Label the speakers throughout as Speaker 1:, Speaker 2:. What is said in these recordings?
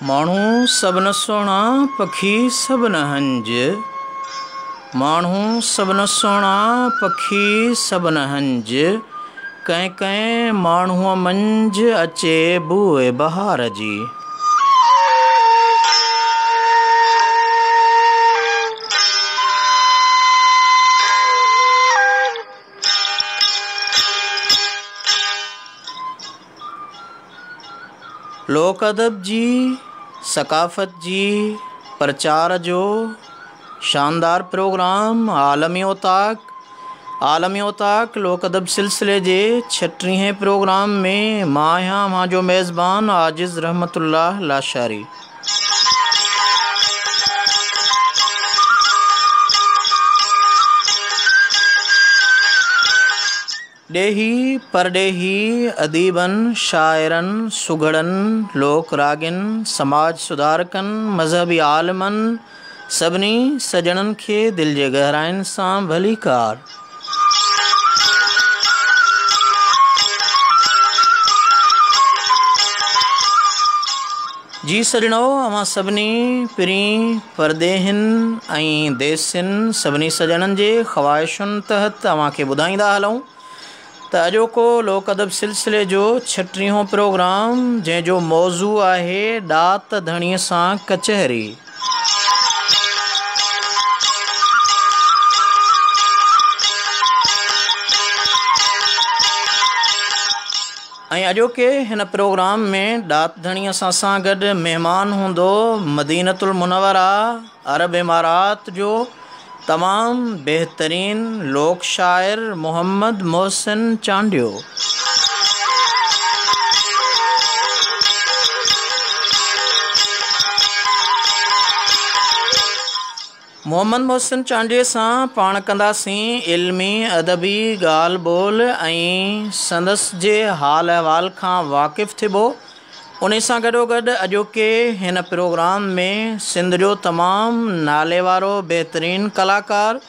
Speaker 1: ماڻهو سڀ نه سهڻا، پکي سڀ نه هنج. ماڻهو سڀ نه سهڻا، پکي سڀ نه هنج. ڪنهن ڪنهن ماڻهوء منجهه اچي بوء بهار جي. لوڪ ادب جي ثقافت جي پرچار جو شاندار پروگرام عالمي اوطاق عالمي اوطاق لوڪ ادب سلسلي جي ڇٽيهين پروگرام ۾ مان آهيان اوهان جو ميزبان عاجز رحمت الله لاشاري. ڏيهي پرڏيهي اديبن، شاعرن، سگهڙن، لوڪ راڳين، سماج سڌارڪن، مذهبي عالمن، سڀني سڄڻن کي دل جي گهراين سان ڀليڪار. جي سڄڻو اوهان سڀني پرين، پرڏيهين ۽ ديسين سڀني سڄڻن جي خواهشن تحت اوهان کي ٻڌائيندا هلون ته اڄوڪو لوڪ ادب سلسلي جو ڇٽيهون پروگرام جنهن جو موضوع آهي ڏات ڌڻيء سان ڪچهري. ۽ اڄوڪي هن پروگرام ۾ ڏات ڌڻي اسان سان گڏ مهمان هوندو مدينة المنوره عرب امارات جو تمام بهترين لوڪ شاعر محمد محسن چانڊيو. محمد محسن چانڊيي سان پاڻ ڪنداسين علمي ادبي ڳالهه ٻولهه ۽ سندس جي حال احوال کان واقف ٿبو انهي سان گڏوگڏ اڄوڪي هن پروگرام ۾ سنڌ جو تمام ناليوارو بهترين ڪلاڪار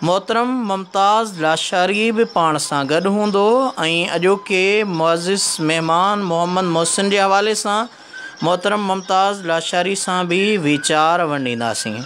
Speaker 1: محترم ممتاز لاشاري به پاڻ سان گڏ هوندو ۽ اڄوڪي معزز مهمان محمد محسن جي حوالي سان محترم ممتاز لاشاري سان به ويچار ونڊينداسين.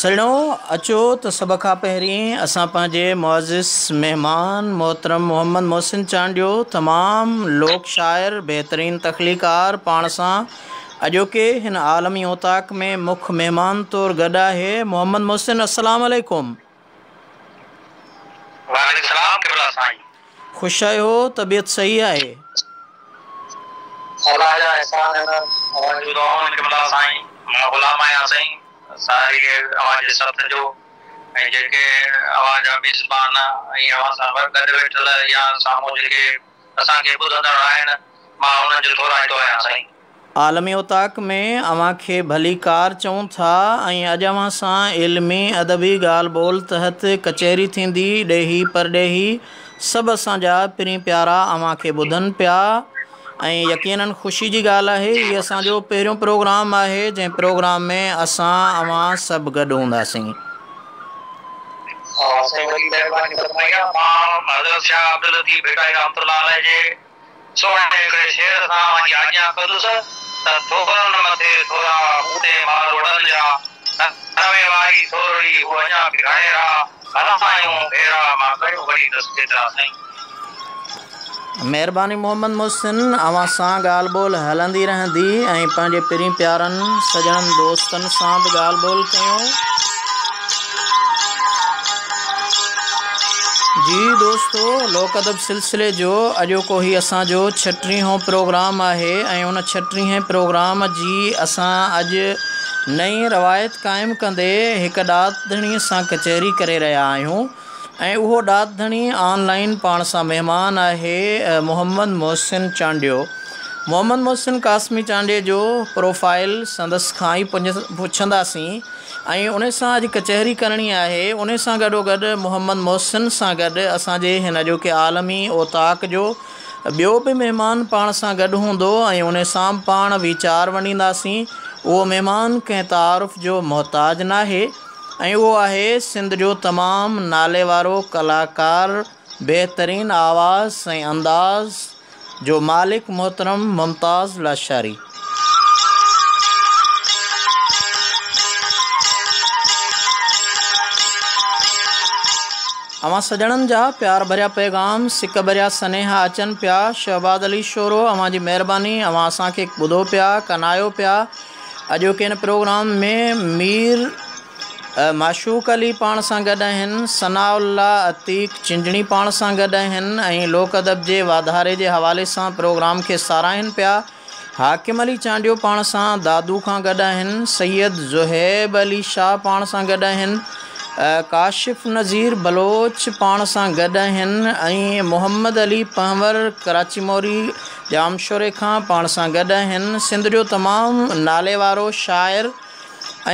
Speaker 1: سڄڻو اچو ته سڀ کان پهرين اسان پنهنجي معزز مهمان محترم محمد محسن چانڊيو تمام لوڪ شاعر بهترين تخليقار پاڻ سان اڄوڪي هن عالمي اوطاق ۾ مک مهمان طور گڏ آهي محمد محسن السلام عليڪم.
Speaker 2: وعليڪم السلام قبلا سائين.
Speaker 1: خوش آهيو طبيعت صحيح آهي.
Speaker 2: الله جا احسان آهن اوهان جون دعائون آهن قبلا سائين مان غلام آهيان سائين. ساري اوهان جي سٿ جو ۽ جيڪي اوهان جا ميزبان ۽ اوهان سان گڏ ويٺل يا سامهون جيڪي اسان کي ٻڌندڙ آهن مان انهن جو ٿورائتو آهيان سائين.
Speaker 1: عالمي اوطاق ۾ اوهان کي ڀليڪار چئون ٿا ۽ اڄ اوهان سان علمي ادبي ڳالهه ٻولهه تحت ڪچهري ٿيندي ڏيهي پرڏيهي سڀ اسان جا پرين پيارا اوهان کي ٻڌن پيا ۽ يقينن خوشي جي ڳالهه آهي هي اسان جو پهريون پروگرام آهي جنهن پروگرام ۾ اسان اوهان سڀ گڏ هونداسين.
Speaker 2: سائين وڏي مهرباني فرمائي آ مان حضرت شاهه عبداللطيف ڀٽائي رحمة الله عليه جي سهڻي هڪڙي شعر سان اوهان جي آجيان ڪندس ته ٿورن مٿي ٿورا مون تي ماروئڙن جا نوي واري ٿورڙي هو اڃا به گهڻيرا هلايون ڀيرا مان ڪيون وريندس ڪيترا سائين.
Speaker 1: مهرباني محمد محسن اوهان سان ڳالهه ٻولهه هلندي رهندي ۽ پنهنجي پرين پيارن سڄڻن دوستن سان به ڳالهه ٻولهه ڪيون. جي دوستو لوڪ ادب سلسلي جو اڄوڪو هي اسان جو ڇٽيهون پروگرام آهي ۽ ان ڇٽيهين پروگرام جي اسان اڄ نئين روايت قائم ڪندي هڪ ڏات ڌڻي سان ڪچهري ڪري رهيا آهيون ۽ اهو ڏات ڌڻي آن لائين پاڻ سان مهمان آهي محمد محسن چانڊيو محمد محسن قاسمي چانڊيي جو پروفائيل سندس کان ئي پڇنداسين ۽ ان سان اڄ ڪچهري ڪرڻي آهي. ان سان گڏوگڏ محمد محسن سان گڏ اسان جي هن اڄوڪي عالمي اوطاق جو ٻيو به مهمان پاڻ سان گڏ هوندو ۽ ان سان به پاڻ ويچار ونڊينداسين. اهو مهمان ڪنهن تعارف جو محتاج ناهي ۽ اهو آهي سنڌ جو تمام ناليوارو ڪلاڪار، بهترين آواز ۽ انداز جو مالڪ محترم ممتاز لاشاري. اوهان سڄڻن جا پيار ڀريا پيغام، سڪ ڀريا سنيها اچن پيا. شهباز علي شورو اوهان جي مهرباني اوهان اسان کي ٻڌو پيا، ڪنايو پيا. اڄوڪي هن پروگرام ۾ مير معشوق علي پاڻ سان گڏ آهن، ثناء الله عتيق چنجڻي پاڻ سان گڏ آهن ۽ لوڪ ادب جي واڌاري جي حوالي سان پروگرام کي ساراهين پيا. حاڪم علي چانڊيو پاڻ سان دادو کان گڏ آهن، سيد زوهيب علي شاهه پاڻ سان گڏ آهن، ڪاشف نذير بلوچ پاڻ سان گڏ آهن ۽ محمد علي پنهور ڪراچي موري ڄامشوري کان پاڻ سان گڏ آهن. سنڌ جو تمام ناليوارو شاعر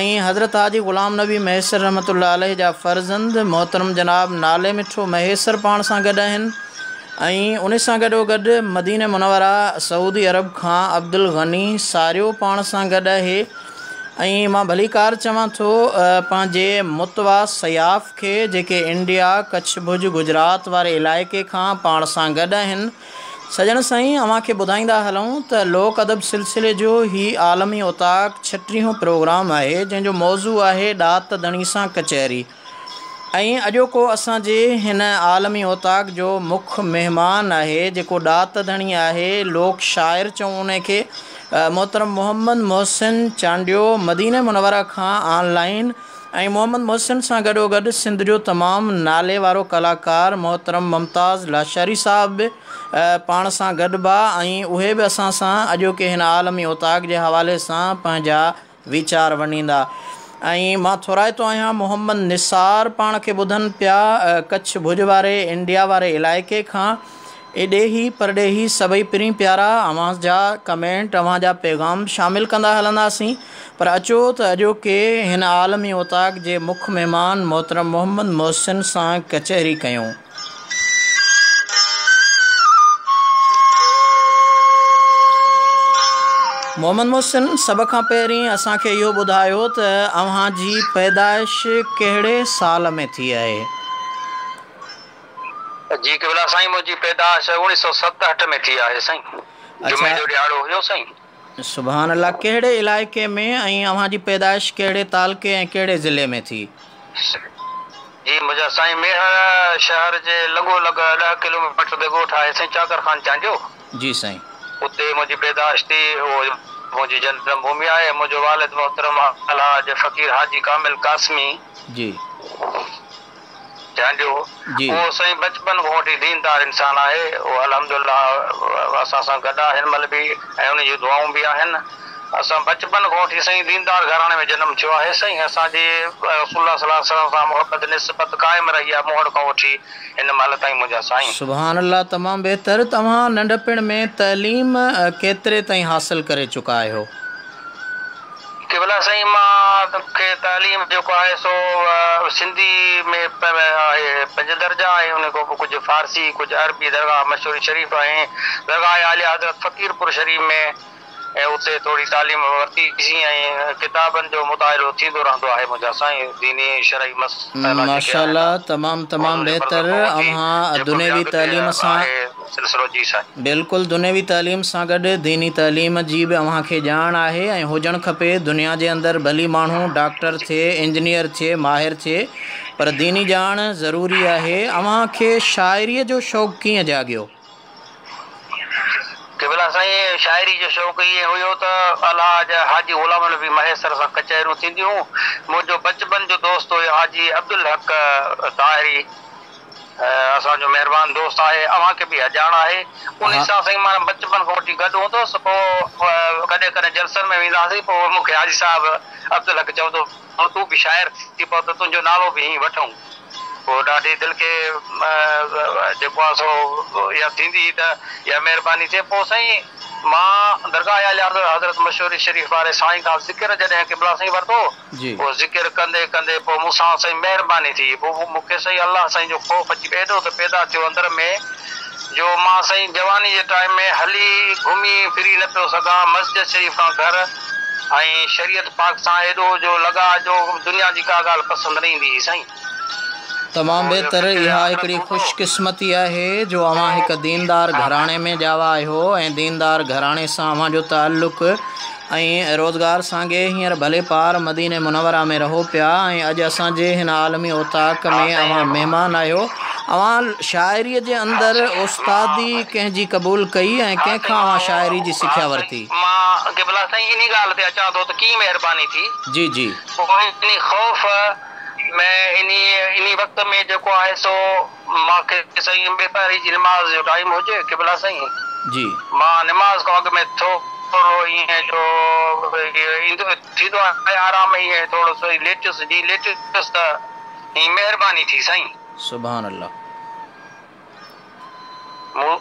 Speaker 1: ۽ حضرت حاجي غلام نبي مهيسر رحمة الله عليه جا فرزند محترم جناب نالي مٺو مهيسر پاڻ سان گڏ آهن ۽ ان سان گڏوگڏ مدينه منوره سعودي عرب کان عبدالغني ساريو پاڻ سان گڏ آهي ۽ مان ڀليڪار چوان ٿو پنهنجي متوا سياف کي جيڪي انڊيا ڪڇ ڀڄ گجرات واري علائقي کان پاڻ سان گڏ آهن. سڄڻ سائين اوهان کي ٻڌائيندا هلون ته لوڪ ادب سلسلي جو هي عالمي اوطاق ڇٽيهون پروگرام آهي جنهن جو موضوع آهي ڏات ڌڻي سان ڪچهري ۽ اڄوڪو اسان جي هن عالمي اوطاق جو مک مهمان آهي جيڪو ڏات ڌڻي آهي لوڪ شاعر چئون انهي کي محترم محمد محسن چانڊيو مدينه منوره کان آن لائين ۽ محمد محسن سان گڏوگڏ سنڌ جو تمام نالي وارو ڪلاڪار محترم ممتاز لاشاري صاحب به پاڻ سان گڏبا ۽ اهي به اسان سان اڄوڪي هن عالمي اوطاق جي حوالي سان پنهنجا ويچار ونڊيندا ۽ مان ٿورائتو آهيان محمد نثار پاڻ کي ٻڌن پيا ڪڇ ڀڄ واري انڊيا واري علائقي کان ڏيهي پرڏيهي سڀئي پرين پيارا اوهان جا ڪمينٽ اوهان جا پيغام شامل ڪندا هلنداسين پر اچو ته اڄوڪي هن عالمي اوطاق جي مک مهمان محترم محمد محسن سان ڪچهري ڪيون. محمد محسن سڀ کان پهرين اسان کي اهو ٻڌايو ته اوهان جي پيدائش ڪهڙي سال ۾ ٿي آهي؟
Speaker 2: جي قبلا سائين منهنجي پيدائش 1967 ۾ ٿي آهي سائين جمعي جو ڏهاڙو هيو سائين.
Speaker 1: سبحان الله ڪهڙي علائقي ۾ ۽ اوهان جي پيدائش ڪهڙي تعلقي ۽ ڪهڙي ضلعي ۾ ٿي؟
Speaker 2: جي منهنجا سائين ميهڙ شهر جي لڳو لڳ ڏهه ڪلو ميٽر تي ڳوٺ آهي سائين چاڪر خان چانڊيو.
Speaker 1: جي سائين.
Speaker 2: اتي منهنجي پيدائش ٿي اهو منهنجي جنم ڀومي آهي منهنجو والد محترم الحاج فقير حاجي ڪامل قاسمي.
Speaker 1: جي.
Speaker 2: چانڊيو، اهو سائين بچپن کان وٺي ديندار انسان آهي، اهو الحمدلله اسان سان گڏ آهي هن مهل به ۽ ان جون دعائون به آهن. اسان بچپن کان وٺي سائين ديندار گهراڻي ۾ جنم ٿيو آهي سائين اسان جي رسول الله صلي الله عليه وسلم سان محبت نسبت قائم رهي آهي موهڙ کان وٺي هن مهل تائين منهنجا سائين.
Speaker 1: سبحان الله تمام بهتر توهان ننڍپڻ ۾ تعليم ڪيتري تائين حاصل ڪري چڪا آهيو؟
Speaker 2: قبلا سائين مان کي تعليم جيڪو آهي سو سنڌي ۾ آهي پنج درجا ۽ ان کان پوء ڪجهه فارسي ڪجهه عربي درگاهه مشوري شريف ۽ درگاهه عاليه حضرت فقير پور شريف ۾ ۽ اتي ٿوري تعليم ورتي سين ۽ ڪتابن جو مطالعو ٿيندو رهندو آهي منهنجا سائين ديني شرعي مسئلا جيڪي آهن
Speaker 1: ماشاءالله تمام تمام بهتر اوهان دنيوي تعليم سان
Speaker 2: سلسلو جي سائين.
Speaker 1: بلڪل دنيوي تعليم سان گڏ ديني تعليم جي به اوهان کي ڄاڻ آهي ۽ هجڻ کپي دنيا جي اندر ڀلي ماڻهو ڊاڪٽر ٿئي انجنيئر ٿئي ماهر ٿئي پر ديني ڄاڻ ضروري آهي اوهان کي شاعري جو شوق ڪيئن جاڳيو؟
Speaker 2: قبلا سائين شاعري جو شوق ائين هيو ته الحاج حاجي غلام النبي مهيسر سان ڪچهريون ٿينديون هيون منهنجو بچپن جو دوست هيو حاجي عبدالحق طاهري اسان جو مهربان دوست آهي اوهان کي به اها ڄاڻ آهي انهي سان سائين مان بچپن کان وٺي گڏ هوندو هوس پوء ڪڏهن ڪڏهن جلسن ۾ ويندا هئاسين پوء مون کي حاجي صاحب عبدالحق چوندو هو تون به شاعر ٿي پئو ته تنهنجو نالو به هين وٺون پوء ڏاڍي دل کي جيڪو آهي سو اها ٿيندي هئي ته اها مهرباني ٿئي پوء سائين مان درگاهه اعليٰ حضرت مشوري شريف واري سائين کان ذڪر جڏهن قبلا سائين ورتو، پوء ذڪر ڪندي ڪندي پوء مون سان سائين مهرباني ٿي، پوء مون کي سائين الله سائين جو خوف اچي ايڏو ته پيدا ٿيو اندر ۾ جو مان سائين جواني جي ٽائيم ۾ هلي گهمي ڦري نه پيو سگهان، مسجد شريف کان گهر ۽ شريعت پاڪ سان ايڏو جو لڳاء جو دنيا جي ڪا ڳالهه پسند نه ايندي هئي سائين.
Speaker 1: تمام بهتر، اها هڪڙي خوش قسمتي آهي جو اوهان هڪ ديندار گهراڻي ۾ ڄاوا آهيو ۽ ديندار گهراڻي سان اوهان جو تعلق ۽ روزگار سانگي هينئر ڀلي پار مديني منوره ۾ رهو پيا ۽ اڄ اسان جي هن عالمي اوطاق ۾ اوهان مهمان آهيو. اوهان شاعريء جي اندر استادي ڪنهن جي قبول ڪئي ۽ ڪنهن کان اوهان شاعري جي سکيا ورتي؟
Speaker 2: مان قبلا سائين انهي ڳالهه تي اچان ٿو ته ڪيئن مهرباني ٿي.
Speaker 1: جي جي.
Speaker 2: پوء انهي خوف ۾ انهي انهي وقت ۾ جيڪو آهي سو مان کي سائين ٻپهري جي نماز جو ٽائيم هجي قبلا سائين.
Speaker 1: جي.
Speaker 2: مان نماز کان اڳ ۾ ٿورو ائين جو ايندو ٿيندو آهي آرام ائين ٿورو سو ليٽيس جي ليٽيس ته هي مهرباني ٿي سائين.
Speaker 1: سبحان الله.
Speaker 2: مون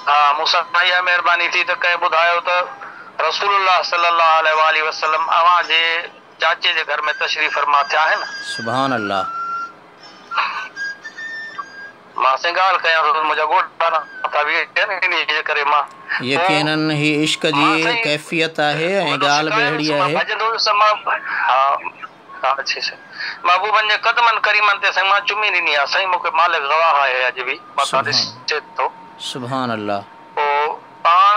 Speaker 2: ها مون سان اها مهرباني ٿي ته ڪنهن ٻڌايو ته رسول الله صلي الله عليه واٰله وسلم اوهان جي چاچي جي گهر ۾ تشريف فرما ٿيا آهن.
Speaker 1: سبحان الله.
Speaker 2: مان سائين ڳالهه ڪيان ٿو ته منهنجا ڳوڙها نه ٿا بيهن انهي جي ڪري مان پوء
Speaker 1: يقينن هي عشق
Speaker 2: مان
Speaker 1: جي
Speaker 2: سائين
Speaker 1: ڪيفيت آهي ۽
Speaker 2: وڏو
Speaker 1: ڳالهه به
Speaker 2: سڪايو
Speaker 1: اهڙي
Speaker 2: هوس مان
Speaker 1: آهي.
Speaker 2: ڀڄندو هيس مان ها ها جي سائين محبوبن جي قدمن ڪريمن تي سائين مان چمي ڏني آ سائين مون کي مالڪ گواهه آهي اڄ به متان
Speaker 1: سبحان
Speaker 2: ڏسي ٿو.
Speaker 1: سبحان الله.
Speaker 2: پوء پاڻ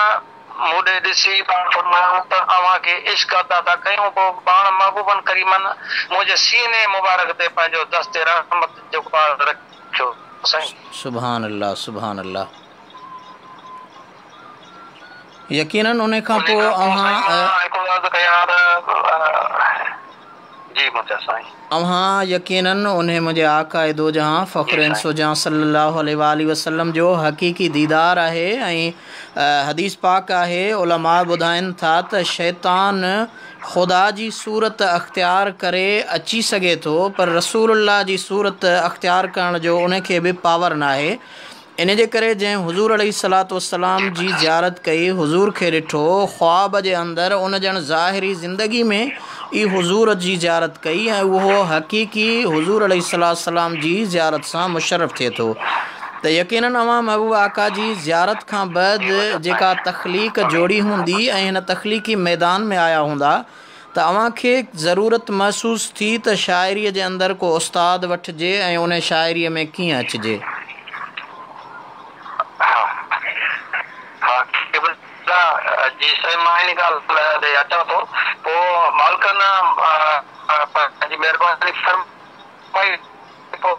Speaker 2: مون ڏي ڏسي پاڻ فرمايائون ته اوهان کي عشق عطا ٿا ڪيون پوء پاڻ محبوبن ڪريمن منهنجي سيني مبارڪ تي پنهنجو دست رحمت جيڪو پاڻ رکيو سائين.
Speaker 1: سبحان الله سبحان الله يقينن انهي کان
Speaker 2: انهي
Speaker 1: پوء
Speaker 2: کان پوء
Speaker 1: اوهان
Speaker 2: سائين مان هڪڙو عرض ڪيان ته جي منهنجا سائين.
Speaker 1: اوهان يقيناً انهي منهنجي آقاء دو جهان
Speaker 2: جي
Speaker 1: فخر
Speaker 2: سائين.
Speaker 1: انس و جان صلّي الله عليه واٰله وسلّم جو حقيقي ديدار آهي ۽ حديث پاڪ آهي علماء ٻڌائن ٿا ته شيطان خدا جي صورت اختيار ڪري اچي سگهي ٿو پر رسول الله جي صورت اختيار ڪرڻ جو ان کي به پاور ناهي ان جي ڪري جنهن حضور عليه الصلوة والسلام جي زيارت ڪئي، حضور کي ڏٺو، خواب جي اندر ان ڄڻ ظاهري زندگي ۾ ئي حضور جي زيارت ڪئي ۽ اهو حقيقي حضور عليه الصلوة والسلام جي زيارت سان مشرف ٿئي ٿو ته يقيناً اوهان محبوب آقا جي زيارت کان بعد جيڪا تخليق جوڙي هوندي ۽ هن تخليقي ميدان ۾ آيا هوندا ته اوهان کي ضرورت محسوس ٿي ته شاعريء جي اندر ڪو استاد وٺجي ۽ انهي شاعريء ۾ ڪيئن اچجي؟
Speaker 2: ها ها قبلا جي سائين مان ان ڳالهه ڏي اچان ٿو پوء مالڪن پنهنجي مهرباني فرمائي پوء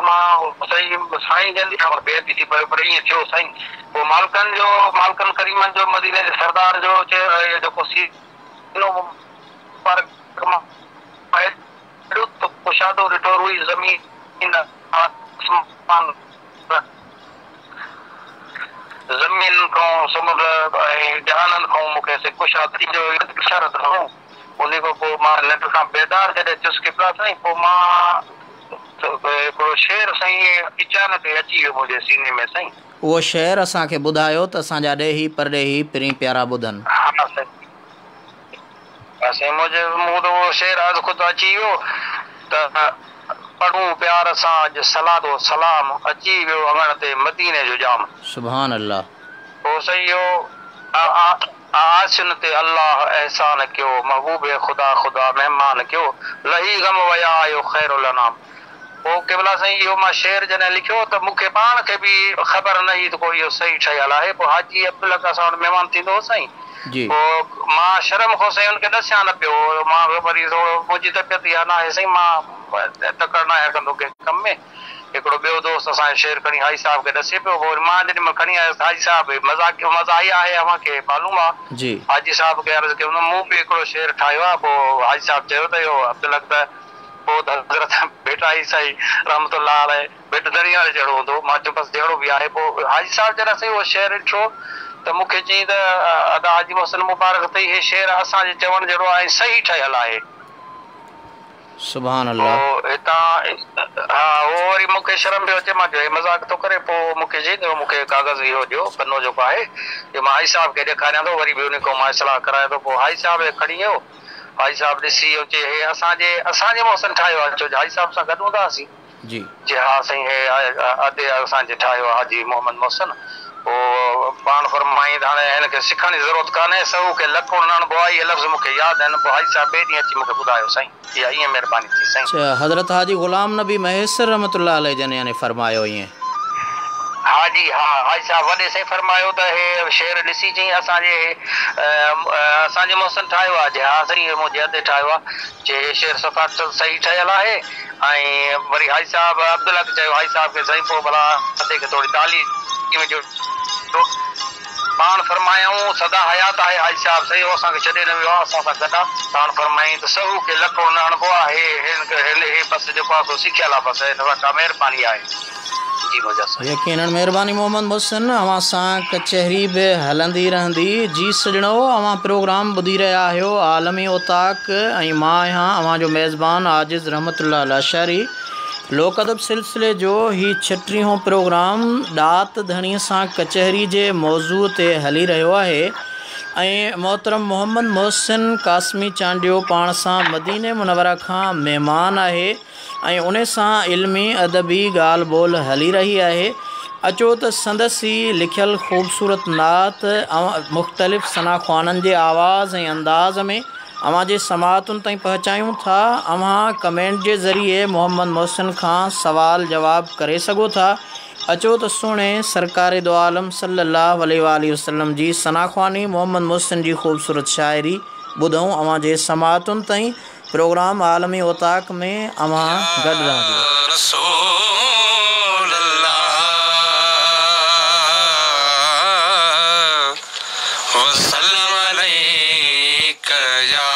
Speaker 2: مان سائين سائين جن کان بي ادبي ٿي پيو پر ائين ٿيو سائين پوء مالڪن جو مالڪن ڪريمن جو مديني جي سردار جو چيو جيڪو سي سينو مبارڪ مان ايڏو ته ڪشادو ڏٺو روئي زمين آسمان زمين کان سمنڊ ۽ جهانن کان مون کي سي ڪشادي جو اشارت هو انهي کان پوء مان ننڊ کان بيدار جڏهن ٿيس قبلا سائين پوء مان هڪڙو شعر سائين اچانڪ اچي ويو منهنجي سيني ۾ سائين.
Speaker 1: اهو شعر اسان کي ٻڌايو ته اسان جا ڏيهي پرڏيهي پرين پيارا ٻڌن.
Speaker 2: ها سائين ها سائين منهنجي مون ته اهو شعر از خود اچي ويو ته پڙهون پيار سان اڄ صلوة و سلام اچي ويو اڱڻ تي مديني جو ڄام.
Speaker 1: سبحان الله.
Speaker 2: پوء سائين اهو عاصين تي الله احسان ڪيو محبوب خدا خدا مهمان ڪيو لهي غم ويا آيو خير الانام. پوء قبلا سائين اهو مان شعر جڏهن لکيو ته مون کي پاڻ کي به خبر نه هئي ته ڪو اهو صحيح ٺهيل آهي پوء حاجي عبدالحق اسان وٽ مهمان ٿيندو هو سائين پوء مان شرم کان سائين ان کي ڏسيان نه پيو مان وري ٿورو منهنجي طبيعت اها نه آهي سائين مان تڪڙ نه آهيان ڪندو ڪنهن ڪم ۾ هڪڙو ٻيو دوست اسان جو شعر کڻي حاجي صاحب کي ڏسي پيو پوء وري مان جيڏي مهل کڻي آيس ته حاجي صاحب مذاق مزاحيه آهي اوهان کي معلوم آهي حاجي صاحب کي عرض ڪيم ته مون به هڪڙو شعر ٺاهيو آهي پوء حاجي صاحب چيو ته اهو عبدالحق ته پوء ته حضرت ڀٽائي سائين رحمة الله عليه ڀٽ ڌڻي واري جهڙو هوندو هو. مان چيو بس جهڙو به آهي. پوء حاجي صاحب جڏهن سائين اهو شعر ڏٺو ته مون کي چيائين ته ادا حاجي محسن مبارڪ اٿئي هي شعر اسان جي چوڻ جهڙو آهي ۽ صحيح ٺهيل آهي.
Speaker 1: سبحان الله.
Speaker 2: پوء هتان ها اهو وري مون. مون کي شرم پيو اچي، مان چيو هي مذاق ٿو ڪري، پوء مون کي چيائين ته مون کي ڪاغذ اهو ڏيو، پنو جيڪو آهي، اهو مان حاجي صاحب کي ڏيکاريان ٿو، وري به انهي کان مان اصلاح ڪرايان ٿو، پوء حاجي صاحب کي کڻي ويو، حاجي صاحب ڏسي ۽ چي هي اسان جي اسان جي محسن ٺاهيو آهي، ڇو جو حاجي صاحب سان گڏ هوندا هئاسين.
Speaker 1: جي.
Speaker 2: چي ها سائين هي ادي اسان جي ٺاهيو آهي حاجي محمد محسن. پوء پاڻ فرمائين ته هاڻي هن کي سکڻ جي ضرورت ڪانهي، سهو کي لڪڻ نه هڻبو آهي، اهي لفظ مون کي ياد آهن، پوء حاجي صاحب ٻئي ڏينهن اچي مون کي ٻڌايو سائين اها ائين مهرباني ٿي سائين.
Speaker 1: اڇا حضرت حاجي غلام نبي مهيسر رحمة الله عليه جن يعني فرمايو ائين.
Speaker 2: ها جي ها حاجي صاحب وڏي سائين فرمايو ته هي شعر ڏسي چئين اسان جي اسان جي محسن ٺاهيو آهي چي ها سائين هي منهنجي ادي ٺاهيو آهي چي هي شعر صفا صحيح ٺهيل آهي ۽ وري حاجي صاحب عبدالحق چيو حاجي صاحب کي سائين پوء ڀلا ادي کي ٿوري تعليم ڏيو. پاڻ فرمايائون سدا حيات آهي حاجي صاحب سائين هو اسان کي ڇڏي نه ويو آهي اسان سان گڏ آهي. پاڻ فرمايائين ته سهو کي لڪڻ نه هڻبو آهي هن هي بس جيڪو آهي سو سکيل آهي بس هن سان ڪا مهرباني آهي جي منهنجا سائين.
Speaker 1: يقينن مهرباني محمد محسن اوهان سان ڪچهري به هلندي رهندي جي سڄڻو اوهان پروگرام ٻڌي رهيا آهيو عالمي اوطاق ۽ مان آهيان اوهان جو ميزبان عاجز رحمت الله لاشاري لوڪ ادب سلسلي جو هي ڇٽيهون پروگرام ڏات ڌڻي سان ڪچهري جي موضوع تي هلي رهيو آهي ۽ محترم محمد محسن قاسمي چانڊيو پاڻ سان مديني منوره کان مهمان آهي ۽ ان سان علمي ادبي ڳالهه ٻولهه هلي رهي آهي اچو ته سندس ئي لکيل خوبصورت نعت مختلف ثنا خوانن جي آواز ۽ انداز ۾ اوهان جي سماعتن تائين پهچايون ٿا اوهان ڪمينٽ جي ذريعي محمد محسن کان سوال جواب ڪري سگهو ٿا اچو ته سهڻي سرڪار دو عالم صلي الله عليه واٰله وسلم جي ثنا خواني محمد محسن جي خوبصورت شاعري ٻڌون اوهان جي سماعتن تائين پروگرام عالمي اوطاق ۾ اوهان گڏ رهجو.
Speaker 3: رسول الله وسلم عليڪ يا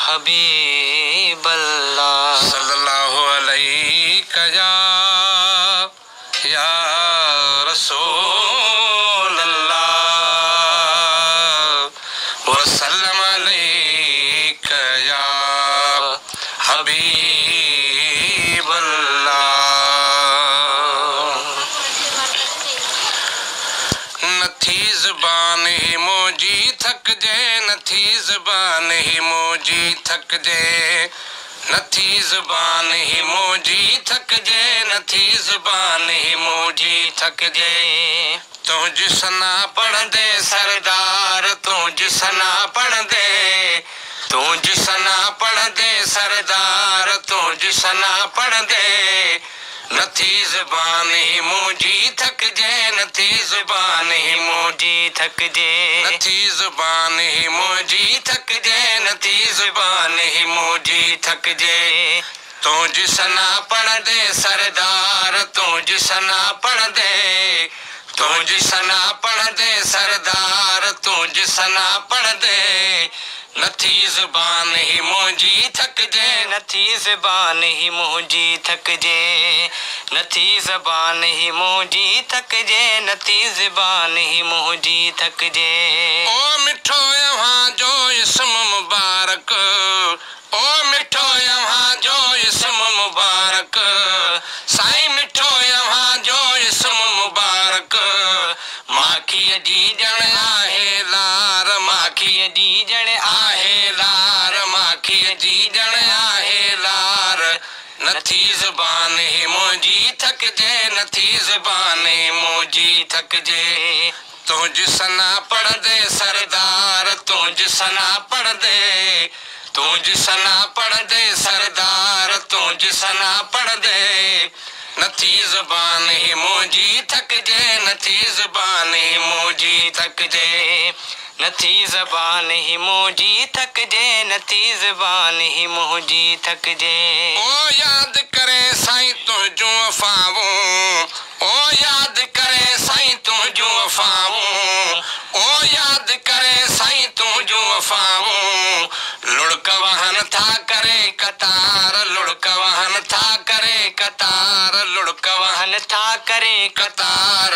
Speaker 3: حبيب الله. صلي الله عليڪ يا يا رسول الله وسلم عليڪ يا حبيب الله. نٿي زبان هي منهنجي ٿڪجي نٿي زبان هي منهنجي ٿڪجي نٿي زبان هي منهنجي ٿڪجي نٿي زبان هي منهنجي ٿڪجي تنهنجي ثنا پڙهندي سردار تنهنجي ثنا پڙهندي تنهنجي ثنا پڙهندي سردار تنهنجي ثنا پڙهندي نٿي زبان هي منهنجي ٿڪجي نٿي زبان هي منهنجي ٿڪجي نٿي زبان هي منهنجي ٿڪجي نٿي زبان هي منهنجي ٿڪجي تنهنجي ثنا پڙهندي سردار تنهنجي ثنا پڙهندي تنهنجي ثنا پڙهندي سردار تنهنجي ثنا پڙهندي نٿي زبان هي منهنجي ٿڪجي نٿي زبان هي منهنجي ٿڪجي نٿي زبان هي منهنجي ٿڪجي نٿي زبان هي منهنجي ٿڪجي او مٺو اوهان جو اسم مبارڪ او مٺو اوهان جو اسم مبارڪ سائين مٺو اوهان جو اسم مبارڪ ماکيء جي ڄڻ آهي لار ماکيء جي ڄڻ آهي لار ماکيء جي ڄڻ آهي لار نٿي زبان هي منهنجي ٿڪجي نٿي زبان هي منهنجي ٿڪجي تنهنجي ثنا پڙهندي سردار تنهنجي ثنا پڙهندي تنهنجي ثنا پڙهندي سردار تنهنجي ثنا پڙهندي نٿي زبان هي منهنجي ٿڪجي نٿي زبان هي منهنجي ٿڪجي نٿي زبان هي منهنجي ٿڪجي نٿي زبان هي منهنجي ٿڪجي او ياد ڪري سائين تنهنجون وفائون او ياد ڪري سائين تنهنجون وفائون او ياد ڪري سائين تنهنجون وفائون لڙڪ وهن ٿا ڪري قطار لڙڪ وهن ٿا ڪري قطار، لڙڪ وهن ٿا ڪرين قطار.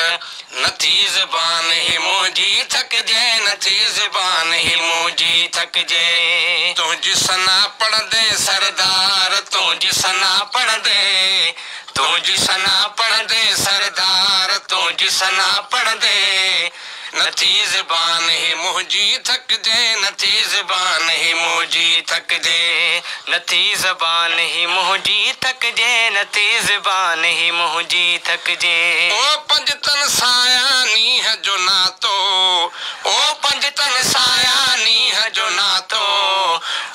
Speaker 3: نٿي زبان هي منهنجي ٿڪجي، نٿي زبان هي منهنجي ٿڪجي. تنهنجي ثنا پڙهندي سردار، تنهنجي ثنا پڙهندي، تنهنجي ثنا پڙهندي سردار، تنهنجي ثنا پڙهندي. نٿي زبان هي منهنجي ٿڪجي، نٿي زبان هي منهنجي ٿڪجي.
Speaker 4: نٿي زبان هي منهنجي ٿڪجي، نٿي زبان هي منهنجي ٿڪجي.
Speaker 3: او پنجتن سايا نينهن جو ناتو، او پنجتن سايا نينهن جو ناتو،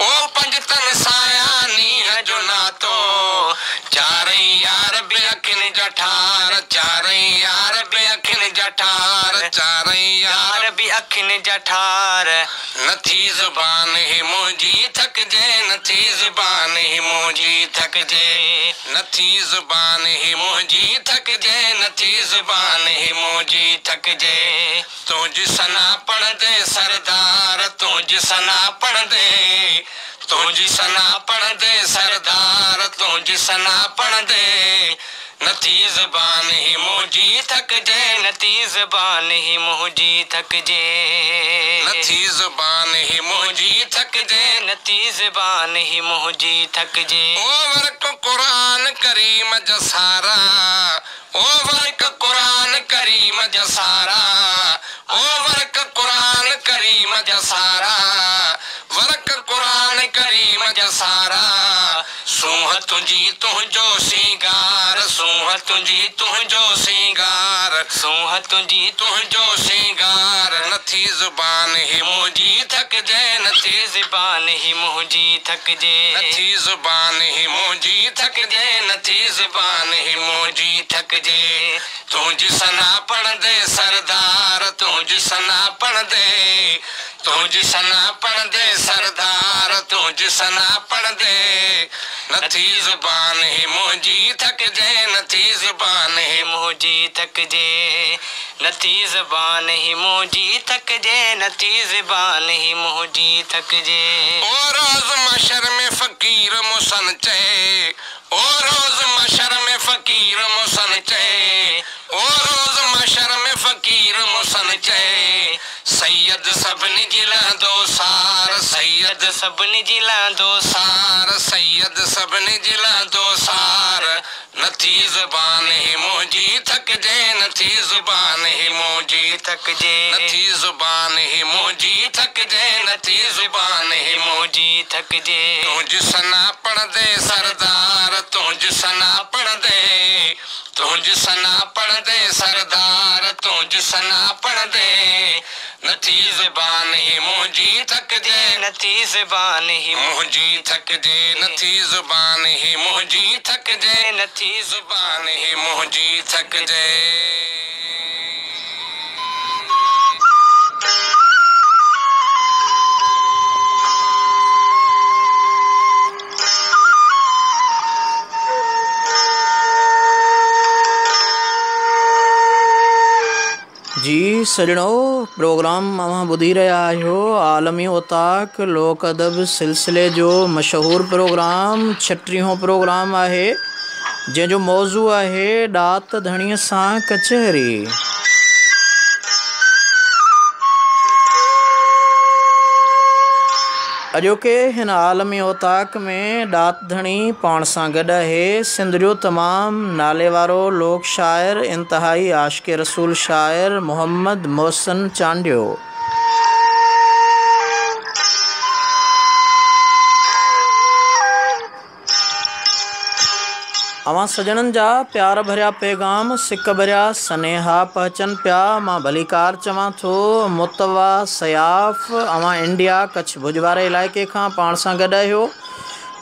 Speaker 3: او پنجتن سايا نينهن جو ناتو. چارئي يار به اکين جا ٺار، چارئي يار به اکين جا ٺار، چارئي يار
Speaker 4: به اکين جا ٺار.
Speaker 3: نٿي زبان هي منهنجي ٿڪجي، نٿي زبان هي منهنجي ٿڪجي. نٿي زبان هي منهنجي ٿڪجي، نٿي زبان هي منهنجي ٿڪجي. تنهنجي ثنا پڙهندي سردار، تنهنجي ثنا پڙهندي، تنهنجي ثنا پڙهندي سردار، تنهنجي ثنا پڙهندي. نٿي زبان هي منهنجي ٿڪجي،
Speaker 4: نٿي زبان هي منهنجي ٿڪجي.
Speaker 3: نٿي زبان هي منهنجي ٿڪجي،
Speaker 4: نٿي زبان هي منهنجي ٿڪجي.
Speaker 3: او ورق قرآن ڪريم جا سارا، او ورق قرآن ڪريم جا سارا، او ورق قرآن ڪريم جا سارا، ورق قرآن ڪريم جا سارا. سونهن تنهنجي تنهنجو سينگار، سونهن تنهنجي تنهنجو سينگار،
Speaker 4: سونهن تنهنجي
Speaker 3: تنهنجو سينگار. نٿي زبان هي منهنجي ٿڪجي، نٿي
Speaker 4: زبان هي منهنجي ٿڪجي.
Speaker 3: نٿي زبان هي منهنجي ٿڪجي، نٿي زبان هي منهنجي ٿڪجي. تنهنجي ثنا پڙهندي سردار، تنهنجي ثنا پڙهندي، تنهنجي ثنا پڙهندي سردار، تنهنجي ثنا پڙهندي. نٿي زبان هي منهنجي ٿڪجي، نٿي زبان هي
Speaker 4: منهنجي ٿڪجي. نٿي زبان هي منهنجي ٿڪجي، نٿي زبان هي منهنجي ٿڪجي.
Speaker 3: او روز محشر ۾ فقير محسن چئي، او روز محشر ۾ فقير محسن چئي، او روز محشر ۾ فقير محسن چئي. سيد سڀني جي لهندو سار، سيد
Speaker 4: سڀني جي لهندو
Speaker 3: سار، سيد سڀني جي لهندو سار. نٿي زبان هي منهنجي ٿڪجي، نٿي زبان هي منهنجي
Speaker 4: ٿڪجي.
Speaker 3: نٿي زبان هي منهنجي ٿڪجي، نٿي زبان هي
Speaker 4: منهنجي ٿڪجي.
Speaker 3: تنهنجي ثنا پڙهندي سردار، تنهنجي ثنا پڙهندي، تنهنجي ثنا پڙهندي سردار، تنهنجي ثنا پڙهندي. نٿي زبان هي منهنجي ٿڪجي،
Speaker 4: نٿي زبان هي
Speaker 3: منهنجي ٿڪجي. نٿي زبان هي منهنجي ٿڪجي،
Speaker 4: نٿي
Speaker 3: زبان هي منهنجي ٿڪجي.
Speaker 1: جي سڄڻو، پروگرام اوهان ٻڌي رهيا آهيو عالمي اوطاق لوڪ ادب سلسلي جو مشهور پروگرام، 36هون پروگرام آهي، جنهن جو موضوع آهي ڏات ڌڻيء سان ڪچهري. اڄوڪي هن عالمي اوطاق ۾ ڏات ڌڻي پاڻ سان گڏ آهي سنڌ جو تمام ناليوارو لوڪ شاعر، انتهائي عاشق رسول شاعر محمد محسن چانڊيو. اوهان سڄڻن جا پيار ڀريا پيغام، سڪ ڀريا سنيها پهچن پيا. مان ڀليڪار چوان ٿو متوا سياف، اوهان انڊيا ڪڇ ڀڄ واري علائقي کان پاڻ سان گڏ آهيو.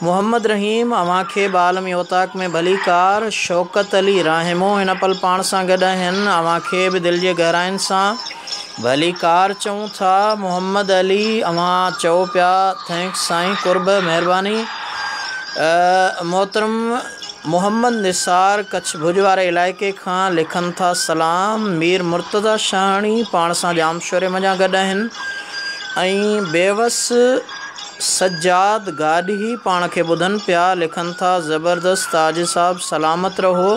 Speaker 1: محمد رحيم، اوهان کي به عالمي اوطاق ۾ ڀليڪار. شوڪت علي راهمو هن پل پاڻ سان گڏ آهن، اوهان کي به دل جي گهراين سان ڀليڪار چئون ٿا. محمد علي، اوهان چئو پيا thanks سائين، قرب مهرباني. محترم محمد نثار ڪڇ ڀڄ واري علائقي کان لکن ٿا سلام. مير مرتضيٰ شاهاڻي پاڻ سان ڄامشوري منجهان گڏ آهن ۽ بيوس سجاد گاڏهي پاڻ کي ٻڌن پيا، لکن ٿا زبردست عاجز صاحب سلامت رهو.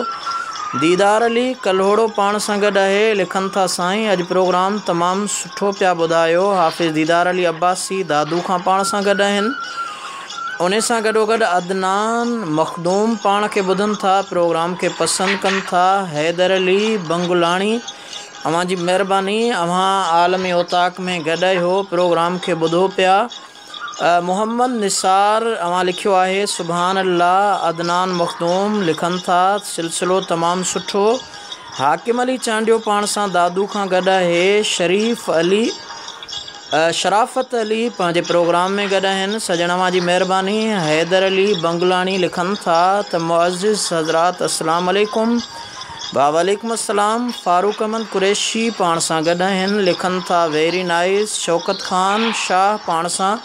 Speaker 1: ديدار علي ڪلهوڙو پاڻ سان گڏ آهي، لکن ٿا سائين اڄ پروگرام تمام سٺو پيا ٻڌايو. حافظ ديدار علي عباسي دادو کان پاڻ سان گڏ آهن. انهي سان گڏوگڏ عدنان مخدوم پاڻ کي ٻڌن ٿا، پروگرام کي پسند ڪن ٿا. حيدر علي بنگلاڻي اوهان جي مهرباني اوهان عالمي اوطاق ۾ گڏ آهيو پروگرام کي ٻڌو پيا. محمد نثار اوهان لکيو آهي سبحان الله عدنان مخدوم لکن ٿا سلسلو تمام سٺو. حاڪم علي چانڊيو پاڻ سان دادو کان گڏ آهي. شريف علي شرافت علي پنهنجي پروگرام ۾ گڏ آهن. سڄڻ اوهان جي مهرباني. حيدر علي بنگلاڻي لکن ٿا ته معزز حضرات السلام عليڪم. وعليڪم السلام. فاروق احمد قريشي پاڻ سان گڏ آهن، لکن ٿا ويري نائيس. شوڪت خان شاهه پاڻ سان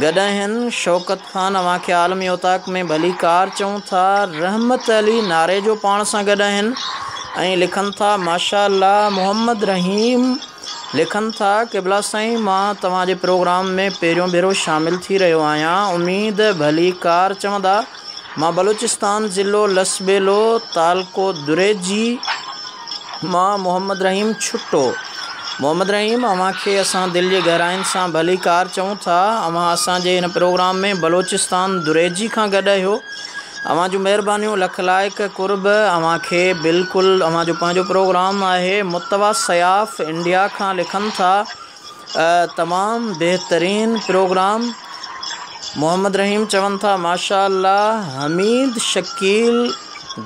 Speaker 1: گڏ آهن. شوڪت خان اوهان کي عالمي اوطاق ۾ ڀليڪار چئون ٿا. رحمت علي ناريجو پاڻ سان گڏ آهن ۽ لکن ٿا ماشاء الله. محمد رحيم لکن ٿا قبلا سائين مان توهان جي پروگرام ۾ پهريون ڀيرو شامل ٿي رهيو آهيان اميد ڀليڪار چوندا. مان بلوچستان ضلعو لسٻيلو تعلقو دريجي مان محمد رحيم ڇٽو. محمد رحيم اوهان کي اسان دل جي گهراين سان ڀليڪار چئون ٿا. اوهان اسان جي هن پروگرام ۾ بلوچستان دريجي کان گڏ آهيو. اوهان جون مهربانيون لک لائق قرب اوهان کي بلڪل اوهان جو پنهنجو پروگرام آهي. متوا سياف انڊيا کان لکن ٿا. تمام بهترين پروگرام. محمد رحيم چون ٿا ماشاء الله. حميد شڪيل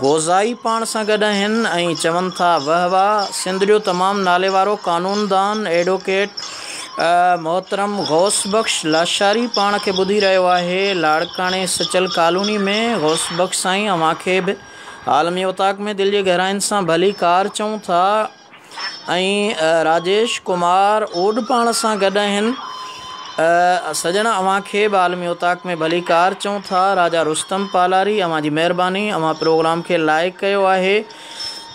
Speaker 1: گوزائي پاڻ سان گڏ آهن ۽ چون ٿا وه واه. سنڌ جو تمام ناليوارو قانوندان ايڊووڪيٽ محترم غوث بخش لاشاري پاڻ کي ٻڌي رهيو آهي لاڙڪاڻي سچل ڪالوني ۾. غوث بخش سائين اوهان کي به عالمي اوطاق ۾ دل جي گهراين سان ڀليڪار چئون ٿا. ۽ راجيش ڪمار اوڏ پاڻ سان گڏ آهن. سڄڻ اوهان کي به عالمي اوطاق ۾ ڀليڪار چئون ٿا. راجا رستم پالاري اوهان جي مهرباني اوهان پروگرام کي لائيڪ ڪيو آهي.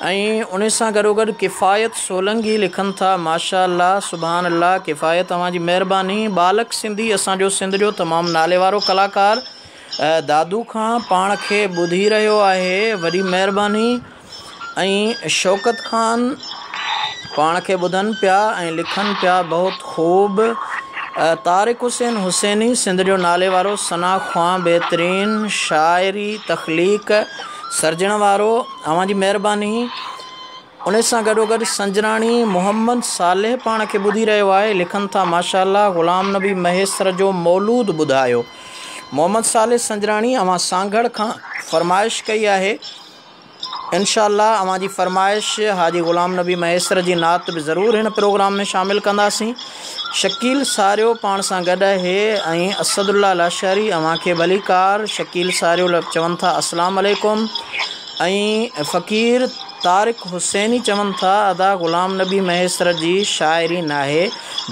Speaker 1: ۽ ان سان گڏوگڏ ڪفايت سولنگي لکن ٿا ماشاء الله سبحان الله ڪفايت اوهان جي مهرباني. ٻالڪ سنڌي اسان جو سنڌ جو تمام ناليوارو ڪلاڪار دادو کان پاڻ کي ٻڌي رهيو آهي وڏي مهرباني. ۽ شوڪت خان پاڻ کي ٻڌن پيا ۽ لکن پيا بهت خوب. طارق حسين حسيني سنڌ جو ناليوارو ثنا خوان بهترين شاعري تخليق سرجڻ وارو اوهان جي مهرباني. ان سان گڏوگڏ سنجراڻي محمد صالح پاڻ کي ٻڌي رهيو آهي لکن ٿا ماشاء الله غلام نبي مهيسر جو مولود ٻڌايو. محمد صالح سنجراڻي اوهان سانگهڙ کان فرمائش ڪئي آهي. انشاء الله اوهان جي فرمائش حاجي غلام نبي مهيسر جي نعت به ضرور هن پروگرام ۾ شامل ڪنداسين. شڪيل ساريو پاڻ سان گڏ آهي ۽ اسد الله لاشاري اوهان کي ڀليڪار. شڪيل ساريو چون ٿا السلام عليڪم ۽ فقير طارق حسيني چون ٿا ادا غلام نبي مهيسر جي شاعري ناهي.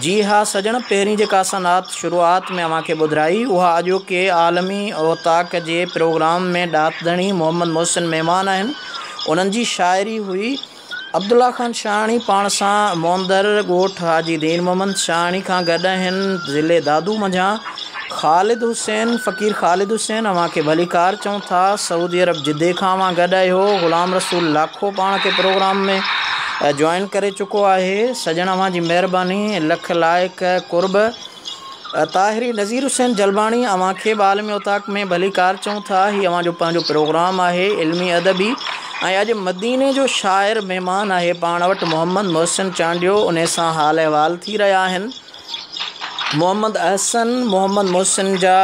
Speaker 1: جي ها سڄڻ پهرين جيڪا اسان نعت شروعات ۾ اوهان کي ٻڌرائي اها اڄوڪي عالمي اوطاق جي پروگرام ۾ ڏات ڌڻي محمد محسن مهمان آهن انهن جي شاعري هئي. عبدالله خان شاهاڻي پاڻ سان موندر ڳوٺ حاجي دين محمد شاهاڻي کان گڏ آهن ضلعي دادو منجهان خالد حسين فقير خالد حسين اوهان کي ڀليڪار چئون ٿا سعودي عرب جدي کان اوهان گڏ آهيو غلام رسول لاکو پاڻ کي پروگرام ۾ جوائن ڪري چڪو آهي سڄڻ اوهان جي مهرباني لک لائق قرب. طاهري نذير حسين جلباڻي اوهان کي به عالمي اوطاق ۾ ڀليڪار چئون ٿا هي اوهان جو پنهنجو پروگرام آهي علمي ادبي ۽ اڄ مديني جو شاعر مهمان آهي پاڻ وٽ محمد محسن چانڊيو انهي سان حال احوال ٿي رهيا آهن محمد احسن محمد محسن جا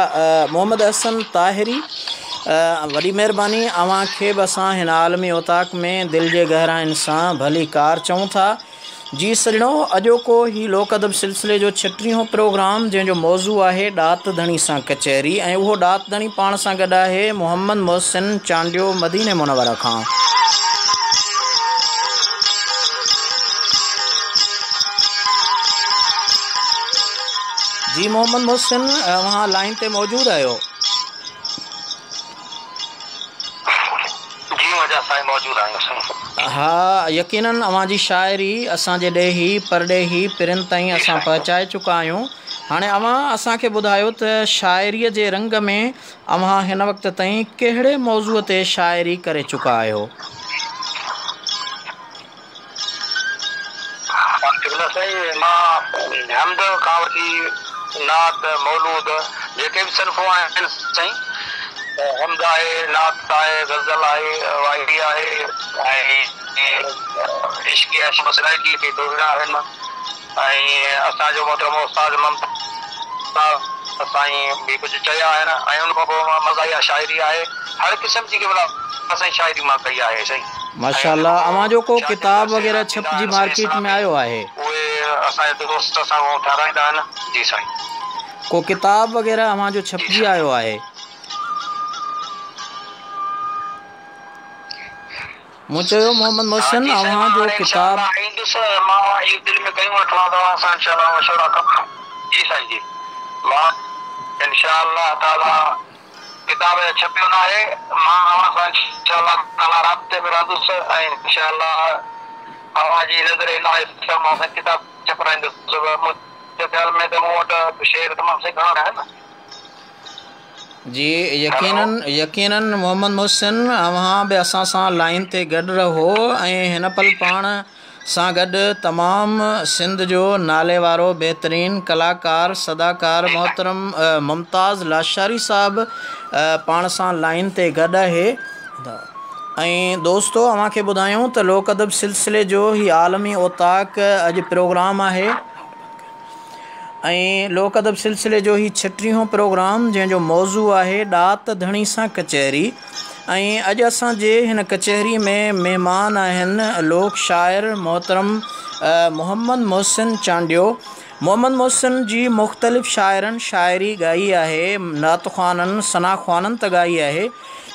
Speaker 1: محمد احسن طاهري وڏي مهرباني اوهان کي به اسان هن عالمي اوطاق ۾ دل جي گهراين سان ڀليڪار چئون ٿا. جي سڄڻو! اڄوڪو هي لوڪ ادب سلسلي جو ڇٽيهون پروگرام جنهن جو موضوع آهي ڏات ڌڻي سان ڪچهري ۽ اهو ڏات ڌڻي پاڻ سان گڏ آهي محمد محسن چانڊيو مديني منوره کان. جي محمد محسن اوهان لائين تي موجود آهيو.
Speaker 2: جي منهنجا سائين موجود آهيون سائين.
Speaker 1: ها يقينن اوهان جي شاعري اسان جي ڏيهي پرڏيهي پرين تائين اسان پهچائي چڪا آهيون هاڻي اوهان اسان کي ٻڌايو ته شاعريء جي رنگ ۾ اوهان هن وقت تائين ڪهڙي موضوع تي شاعري ڪري چڪا آهيو؟
Speaker 2: قبلا سائين مان حمد کان وٺي نعت، مولود جيڪي به صنفون آهن سائين حمد آهي، نعت آهي، غزل آهي، وائي آهي ۽ عشقيه سرائيڪي ڪي دوهڙا آهن. ۽ اسان جو محترم استاد ممتاز سائين به ڪجهه چيا آهن ۽ ان کان پوء مان مزاحيه شاعري آهي هر قسم جي قبلا سائين شاعري مان ڪئي آهي سائين.
Speaker 1: ماشاء الله اوهان جو ڪو ڪتاب وغيره ڇپجي مارڪيٽ ۾ آيو آهي؟
Speaker 2: اهي اسان جا دوست اسان کان ٺهرائيندا آهن جي سائين.
Speaker 1: ڪو ڪتاب وغيره اوهان جو ڇپجي آيو آهي؟ مون چيو محمد محسن اوهان جو ڪتاب.
Speaker 2: ايندس مان اهو دل ۾ ڪيون ويٺو آهيان توهان سان انشاء الله مشورا ڪبا جي سائين جي مان انشاء الله تعالي ڪتاب اڃا ڇپيو ناهي مان اوهان سان انشاء الله تعالي رابطي ۾ رهندس ۽ انشاء الله اوهان جي نظر عنايت سان مان سائين ڪتاب ڇپرائيندس منهنجي خيال ۾ ته مون وٽ شعر تمام سائين گهڻا آهن.
Speaker 1: جي يقينن يقينن محمد محسن اوهان به اسان سان لائين تي گڏ رهو ۽ هن پل پاڻ سان گڏ تمام سنڌ جو نالي وارو بهترين ڪلاڪار صداڪار محترم ممتاز لاشاري صاحب پاڻ سان لائين تي گڏ آهي ۽ دوستو اوهان کي ٻڌايون ته لوڪ ادب سلسلي جو هي عالمي اوطاق اڄ پروگرام آهي ۽ لوڪ ادب سلسلي جو هي ڇٽيهون پروگرام جنهن جو موضوع آهي ڏات ڌڻي سان ڪچهري ۽ اڄ اسان جي هن ڪچهري ۾ مهمان آهن لوڪ شاعر محترم محمد محسن چانڊيو محمد محسن جي مختلف شاعرن شاعري ڳائي آهي نعت خوانن ثنا خوانن ته ڳائي آهي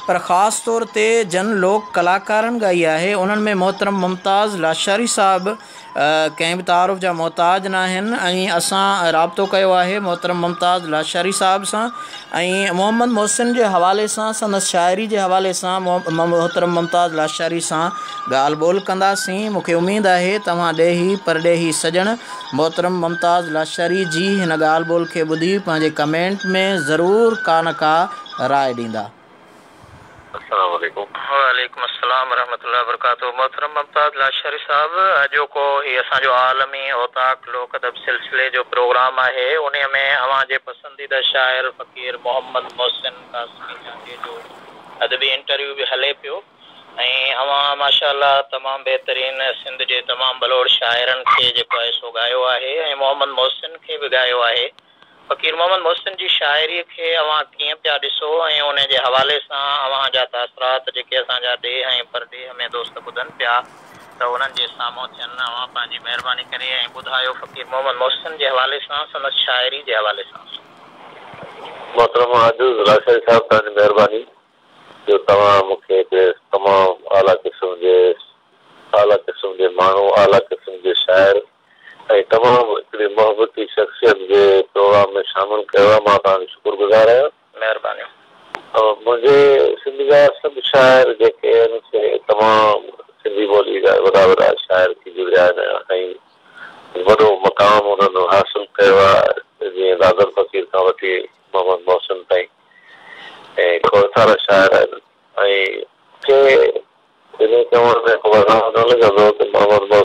Speaker 1: پر خاص طور تي جن لوڪ ڪلاڪارن ڳائي آهي انهن ۾ محترم ممتاز لاشاري صاحب ڪنهن به تعارف جا محتاج ناهن ۽ اسان رابطو ڪيو آهي محترم ممتاز لاشاري صاحب سان ۽ محمد محسن جي حوالي سان سندس شاعري جي حوالي سان محترم ممتاز لاشاري سان ڳالهه ٻولهه ڪنداسين مون کي اميد آهي توهان ڏيهي پرڏيهي سڄڻ محترم ممتاز لاشاري جي هن ڳالهه ٻولهه کي ٻڌي پنهنجي ڪمينٽ ۾ ضرور ڪا نه ڪا راء ڏيندا.
Speaker 2: السلام عليڪم.
Speaker 1: وعليڪم السلام ورحمة الله وبرڪاته محترم ممتاز لاشاري صاحب اڄوڪو هي اسان جو عالمي اوطاق لوڪ ادب سلسلي جو پروگرام آهي انهي ۾ اوهان جي پسنديده شاعر فقير محمد محسن قاسمي چانڊيي جو ادبي انٽرويو به هلي پيو ۽ اوهان ماشاء الله تمام بهترين سنڌ جي تمام ڀلوڙ شاعرن کي جيڪو آهي سو ڳايو آهي ۽ محمد محسن کي به ڳايو آهي فقير محمد محسن جي شاعريء کي اوهان ڪيئن پيا ڏسو ۽ ان جي حوالي سان اوهان جا تاثرات جيڪي اسان جا ڏيهه ۽ پرڏيهه ۾ دوست ٻڌن پيا ته انهن جي سامهون ٿين اوهان پنهنجي مهرباني ڪري ۽ ٻڌايو فقير محمد محسن جي حوالي سان سندس شاعري جي حوالي سان.
Speaker 5: محترم عاجز لاشاري صاحب توهان جي مهرباني جو توهان مون کي هڪڙي تمام اعليٰ قسم جي اعليٰ قسم جي ماڻهو اعليٰ قسم جي شاعر ۽ تمام هڪڙي محبتي شخصيت جي پروگرام ۾ شامل ڪيو آهي مان توهان جو شڪر گذار آهيان.
Speaker 1: مهربانيون.
Speaker 5: منهنجي سنڌ جا سڀ شاعر جيڪي آهن سي تمام سنڌي ٻولي جا وڏا وڏا شاعر ٿي گذريا آهن ۽ وڏو مقام انهن حاصل ڪيو آهي جيئن دادن فقير کان وٺي محمد محسن تائين ۽ کوڙ سارا شاعر آهن.